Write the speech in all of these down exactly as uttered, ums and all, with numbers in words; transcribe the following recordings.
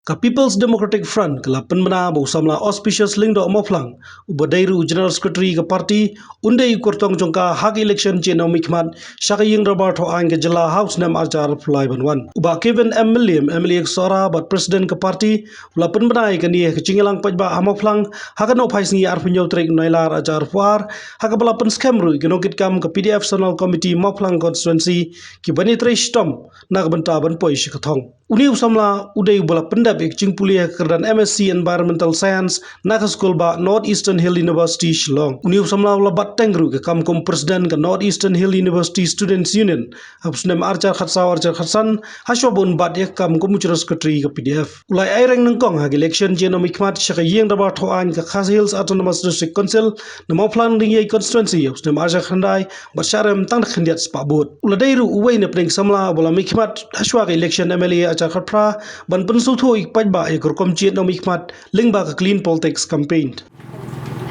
Ka People's Democratic Front ka la pynbna ba u samla Auspicious Lyngdoh Mawphlang, uba dei ruh u General Secretary ka party, un dei u kyrtong jong ka ha ka election jong u mihkhmat sha ka Ïing Dorbar Thawaiñ ka jylla ha u snem ar hajar arphew lai ban wan. U Bah Kevin M Mylliem, M L A ka Sohra bad President ka party, u la pynbna ïa kane ha ka jingïalang paidbah ha Mawphlang ha ka nohphai sngi arphew hynñiew tarik Nailar ar hajar arphew ar, ha kaba la pynskhem ruh ïa ki nongkitkam ka P D F Zonal Committee Mawphlang Constituency, kiban ïatrei shitom na ka bynta ban poi sha ka thong. Une u samla u dei uba la pyndep ïa ka jingpule ha ka kyrdan M Sc Environmental Science na ka skul bah North Eastern Hill University Shillong. Une u samla u la bat teng ruh ïa ka kam kum President ka North Eastern Hill University Students Union ha u snem ar hajar khatsaw ar hajar khatsan, hashwa ba un bat ïa ka kam kum u General Secretary ka P D F. U la ïaireng nyngkong ha ka election jong u mihkhmat sha ka Ïing Dorbar Thawaiñ ka Khasi Hills Autonomous District Council na Mawphlang Rynïeng Constituency ha u snem ar hajar khatkhyndai, bad shah rem tang da khyndiat spah vote. U la dei ruh uwei na pdeng ki samla uba la mihkhmat hashwa ka election M L A ar hajar khatphra, ban pynsngewthuh ïa ki paidbah ïa ka rukom jied u mihkhmat lyngba ka Clean Politics Campaign.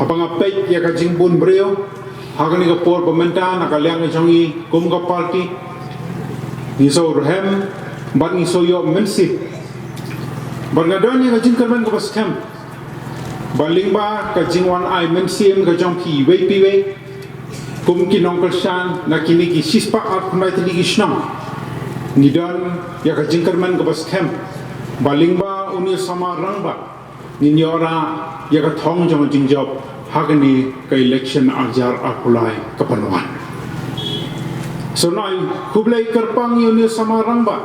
Haba nga peit ïa ka jingbun briew ha kane ka por ba mynta, na ka liang ka jong i kum ka party, ngi sngewrhem bad ngi sngew ïoh mynsiem. Bad nga don ïa ka jingkyrmen kaba skhem ba lyngba ka jingwan ai mynsiem ka jong phi iwei pa iwei, kum ki nongkyrshan na kine ki shispah arphew khyndai tylli ki shnong, ngi don ïa ka jingkyrmen kaba skhem ba lyngba une u samla rangbah ngin ïoh rah ïa ka thong jong ka jingjop ha kane ka election ar hajar arphew lai kaban wan. Sngewbha khublei kyrpang ïa une u samla rangbah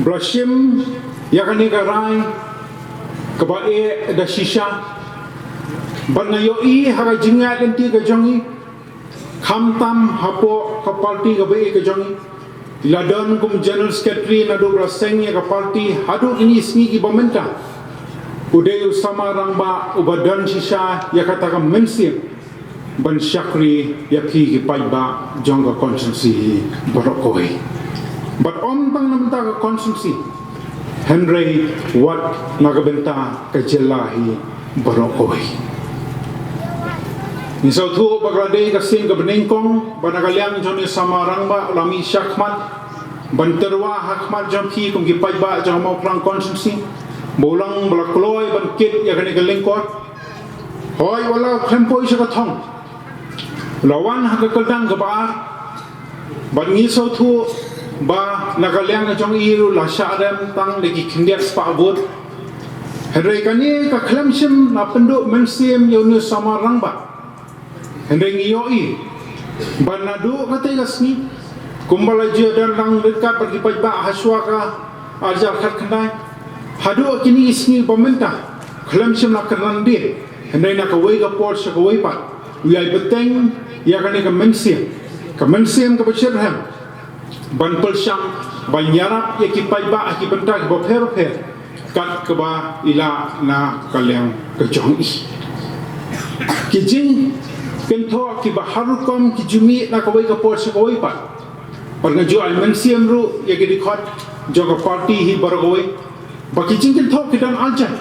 ba la shim ïa kane ka rai kaba eh da shisha, bad nga ïohi ha ka jingïaid lynti ka jong i, khamtam hapoh ka party kaba eh ka jong i, i la don kum General Secretary naduh ba la seng ïa ka party haduh kine ki sngi kiba mynta. U dei u samla rangbah uba don shisha ïa kata ka mynsiem ban shakri ïa phi ki paidbah jong ka constituency hi baroh kawei. Bad ym tang na bynta ka constituency, hynrei wat na ka bynta ka jylla hi baroh kawei. Ngi sngewthuh ba ka la dei ka sien kaba nyngkong ba na ka liang jong une u samla rangbah u la mih shakhmat ban tyrwa ha khmat jong phi kum ki paidbah jong ka Mawphlang constituency, ba u long ba la kloi ban kit ïa kane ka lyngkor. Hooid, wat la khlem poi sha ka thong, u la wan ha ka kyrdan kaba ar. Bad ngi sngewthuh ba na ka liang ka jong i ruh la shah rem tang da ki khyndiat spah vote. Hynrei kane ka khlem shym la pynduh mynsiem ïa une u samla rangbah. Hynrei ngi ïohi ba naduh katei ka sngi, kumba la ju ïadon lang ryngkat bad ki paidbah hashwa ka ar hajar khatkhyndai, haduh kine ki sngi ba mynta, khlem shym la kyrdan dien. Hynrei na kawei ka por sha kawei pat, u ïai bteng ïa kane ka mynsiem, ka mynsiem kaba shitrhem ban pyrshang ban ïarap ïa ki paidbah ha ki bynta kiba pher bapher, kat kaba i lah na ka liang ka jong i. Ki jingkynthoh kiba har rukom ki ju mih na kawei ka por sha kawei pat. Bad nga ju ai mynsiem ruh ïa ki dkhot jong ka party hi baroh kawei ba ki jingkynthoh ki don arjan.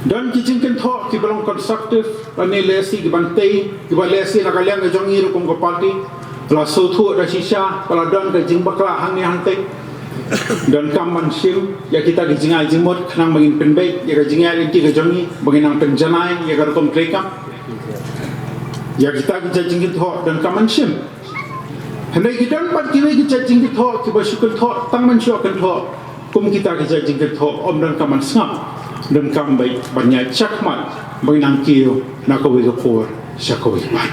Don ki jingkynthoh kiba long constructive, lane lehse kiban tei, kiba lehse na ka liang ka jong i ruh kum ka party la sngewthuh da shisha ba la don ka jingbakla hangne hangtei. Donkam ban shim ïa kita ki jingai jingmut khnang ba ngin pynbeit ïa ka jingïaid lynti ka jong i, ba ngin nang pynjanai ïa ka rukom treikam. Ïa kita ki jait jingkynthoh donkam ban shim. Hynrei ki don pat kiwei ki jait jingkynthoh kiba shu kynthoh tang ban shu kynthoh kum kita ki jait jingkynthoh, ym donkam ban sngap, donkam ban ïaid shakhmat ba ngin nang kiew na kawei ka por sha kawei pat.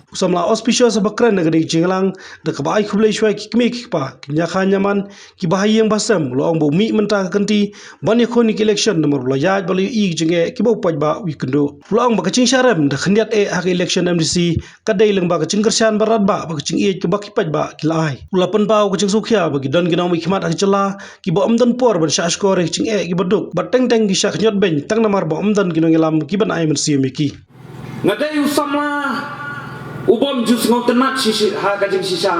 U samla Auspicious haba kren ha kane ka jingïalang da kaba ai khublei shuwa ïa ki kmie ki kpa, ki ñiakha ñiaman, kiba ha ïing ba ha sem, u la ong ba u mih mynta ka kynti ban ïakhun ïa ka election namar ba u la ïaid bad la ïohi ki jingeh kiba u paidbah u ïakynduh. U la ong ba ka jingshah rem da khyndiat eh ha ka election M D C ka dei lyngba ka jingkyrshan bad radbah bad ka jingïeit kaba ki paidbah ki la ai. U la pynpaw ka jingsngewkhia ba ki don ki nongmihkhmat ha ka jylla kiba ym don por ban shahshkor ïa ki jingeh kiba duk, bad teng teng ki shah khñiot beiñ tang namar ba ym don ki nongïalam kiban ai mynsiem ïa ki. Nga dei u samla u bym ju sngewtynnat shi, shi, ha ka jingshisha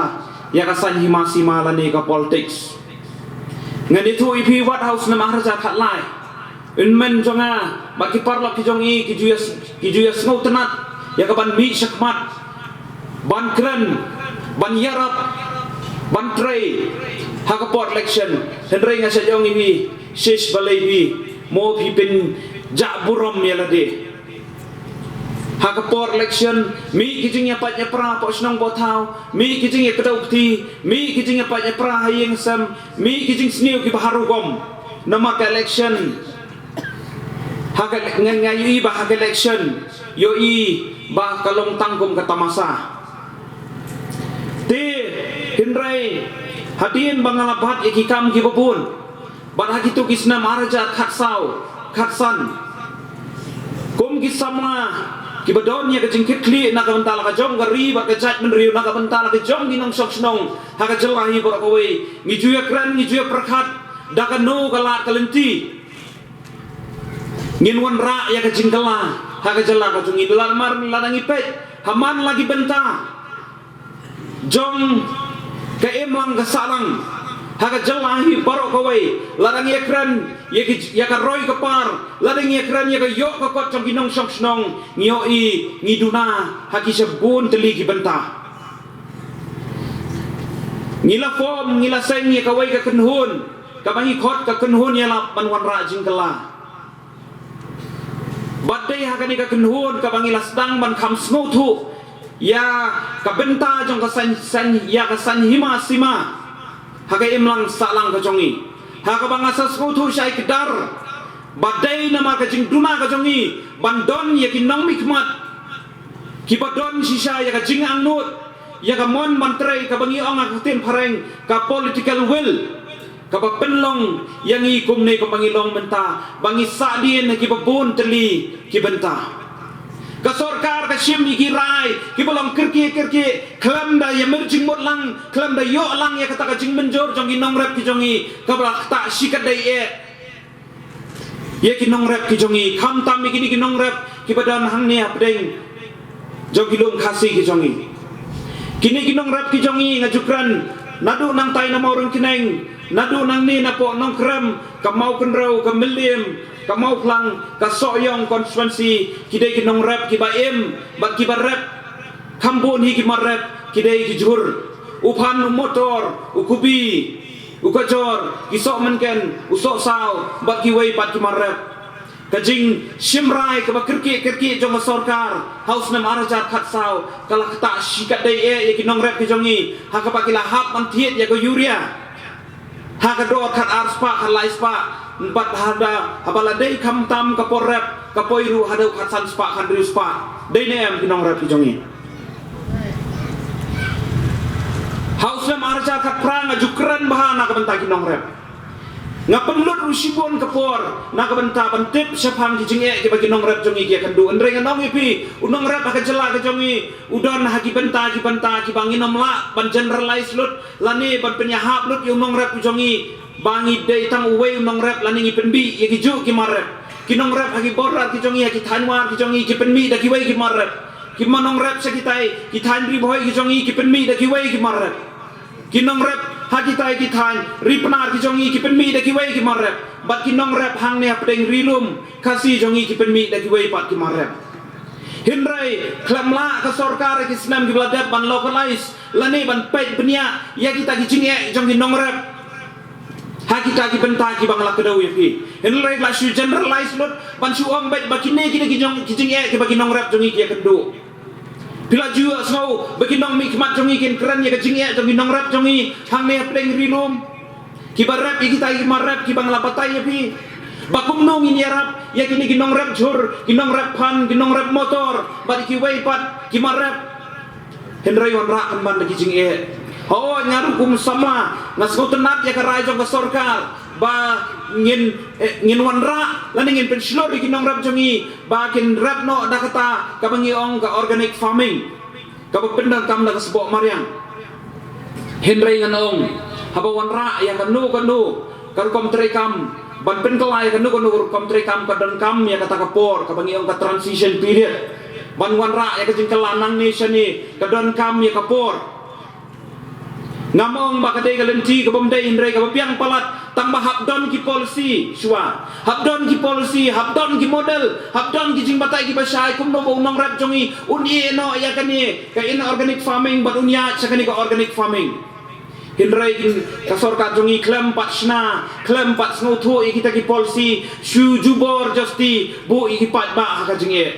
ïa ka saiñ hima sima lane ka politics. Ngan ïathuh ïa phi, wat ha u snem ar hajar khatlai, hynmen jong nga bad ki paralok ki jong i ki ju ïa, ki ju ïa sngewtynnat ïa ka ban mih shakhmat ban kren, ban ïarap, ban trei Ha ka por election, hynrei nga sa ong ïa phi, shisha balei phi, mo phi pynjah burom ïa lade. Ha ka por election, mih ki jingïapait ïapra hapoh shnong hapoh thaw, mih ki jingïakdew kti, mih ki jingïapait ïapra ha ïing sem, mih ki jingsniew kiba harum. Namar ka election, ha ka, nga, nga ïohi ba ha ka election, ïohi ba ka long tang kum ka tamasa. Te hynrei hadien ba nga la bat ïa ki kam kiba bun, bad ha kito ki snem ar hajar khatsaw, khatsan, kum ki samla kiba don ïa ka jingkitkhlieh na ka bynta la ka jong ka ri bad ka jaitbynriew, na ka bynta la ka jong ki nongshong shnong ha ka jylla hi baroh kawei, ngi ju ïakren, ngi ju ïapyrkhat da kano ka lad ka lynti ngin wanrah ïa ka jingkylla ha ka jylla ka jong ngi. Lada mar, lada ngi peit ha man la ki bynta jong ka imlang ka sahlang ha ka jylla hi baroh kawei, lada ngi ïakren ïa ki, ïa ka roi ka par, lada ngi ïakren ïa ka ïoh ka kot jong ki nongshong shnong, ngi ïohi, ngi duna ha ki shibun tylli ki bynta. Ngi la form, ngi la seng ïa kawei ka kynhun kaba ngi khot ka kynhun ïalap ban wanrah jingkylla. Bad dei ha kane ka kynhun kaba ngi la sdang ban kham sngewthuh ïa ka bynta jong ka saiñ, saiñ, ïa ka saiñ hima sima ha ka imlang sahlang ka jong ngi, ha kaba nga sa sngewthuh shai kdar ba dei namar ka jingduna ka jong ngi ban don ïa ki nongmihkhmat kiba don shisha ïa ka jingangnud, ïa ka mon ban trei, kaba ngi ong ha ka ktien phareng ka political will, kaba pynlong ïa ngi kumne kaba ngi long mynta, ba ngi sahdien ha kiba bun tylli ki bynta. Ka sorkar ka shim ïa ki rai kiba long kyrkieh kyrkieh, khlem da ïa mir jingmut lang, khlem da ïoh lang ïa kata ka jingmynjur jong ki nongrep ki jong ngi, kaba la ktah shikatdei eh ïa ki nongrep ki jong ngi, khamtam ïa kine ki nongrep kiba don hangne hapdeng jong ki lum Khasi ki jong ngi. Kine ki nongrep ki jong ngi nga ju kren, naduh nangtai na Mawryngkneng, naduh nangne napoh Nongkrem, ka Mawkynrew, ka Mylliem, ka Mawphlang, ka Sohiong constituency, ki dei ki nongrep kiba im bad kiba rep. Kham bun hi ki mar rep, ki dei ki jhur, u phan, u motor, u kubi, u kajor, ki sohmynken, u sohsaw, bad kiwei pat ki mar rep. Ka jingshim rai kaba kyrkieh kyrkieh jong ka sorkar ha u snem ar hajar khatsaw ka la ktah shikatdei eh ïa ki nongrep ki jong ngi, ha kaba ki la hap ban thied ïa ka urea ha ka dor khatar spah, khatlai spah, bad haba, haba la dei khamtam ka por rep, ka poi ruh haduh khatsan spah, khathynriew spah. Dei ne em ki nongrep ki jong ngi? Ha u snem ar hajar khatphra nga ju kren bha na ka bynta ki nongrep. Nga pynlut ruh shibun ka por na ka bynta ban tip shaphang ki jingeh kiba ki nongrep jong ngi ki ïakynduh. Hynrei ngan ong ïa phi, u nongrep ha ka jylla ka jong ngi u don ha ki bynta, ki bynta kiba ngin ym lah ban generalize lut lane ban pynïahap lut ïa u nongrep u jong ngi ba ngi dei tang uwei u nongrep lane ngi pynmih ïa ki juh ki mar rep. Ki nongrep ha ki border ki jong ngi, ha ki thaiñ War ki jong ngi, ki pynmih da kiwei ki mar rep. Ki nongrep sha kitai ki thaiñ Ri Bhoi ki jong ngi, ki pynmih da kiwei ki mar rep. Ki nongrep ha kitai ki thaiñ Ri Pnar ki jong ngi, ki pynmih da kiwei ki mar rep. Bad ki nongrep hangne hapdeng Ri Lum Khasi jong ngi, ki pynmih da kiwei pat ki mar rep. Hynrei khlem lah ka sorkar ha ki snem kiba la dep ban localize lane ban peit bniah ïa kita ki jingeh jong ki nongrep ha kita ki bynta kiba nga la kdew ïa phi. Hynrei la shu generalize lut ban shu ong beit ba kine, kine ki jong, ki jingeh kiba ki nongrep jong ngi ki ïakynduh. Phi la ju ïohsngew ba ki nongmihkhmat jong ngi kin kren ïa ka jingeh jong ki nongrep jong ngi hangne hapdeng Ri Lum, kiba rep ïa kita ki mar rep kiba nga la batai ïa phi? Ba kumno ngin ïarap ïa kine ki nongrep jhur, ki nongrep phan, ki nongrep motor bad kiwei pat ki mar rep? Hynrei wanrah pynban da ki jingeh. Hooid, nga ruh kum samla nga sngewtynnat ïa ka rai jong ka sorkar ba ngin, eh, ngin wanrah lane ngin pynshlur ïa ki nongrep jong ngi ba kin rep noh da kata kaba ngi ong ka organic farming, kaba pyndonkam da ka sboh mariang. Hynrei ngan ong, haba wanrah ïa kano kano ka rukom treikam, ban pynkylla ïa kano kano ka rukom treikam, ka donkam ïa kata ka por kaba ngi ong ka transition period. Ban wanrah ïa ka jingkylla nangne shane ka donkam ïa ka por. Ngam ong ba ka dei ka lynti kabym dei, hynrei kaba biang palat, tang ba hap don ki policy shuwa, hap don ki policy, hap don ki model, hap don ki jingbatai kiba shai kumno ba u nongrep jong ngi un ïeh noh ïa kane ka inorganic farming bad un ïaid sha kane ka organic farming. Hynrei ka sorkar jong ngi khlem pat shna, khlem pat sngewthuh ïa kita ki policy, shu jubor jasti buh ïa ki paidbah ha ka jingeh.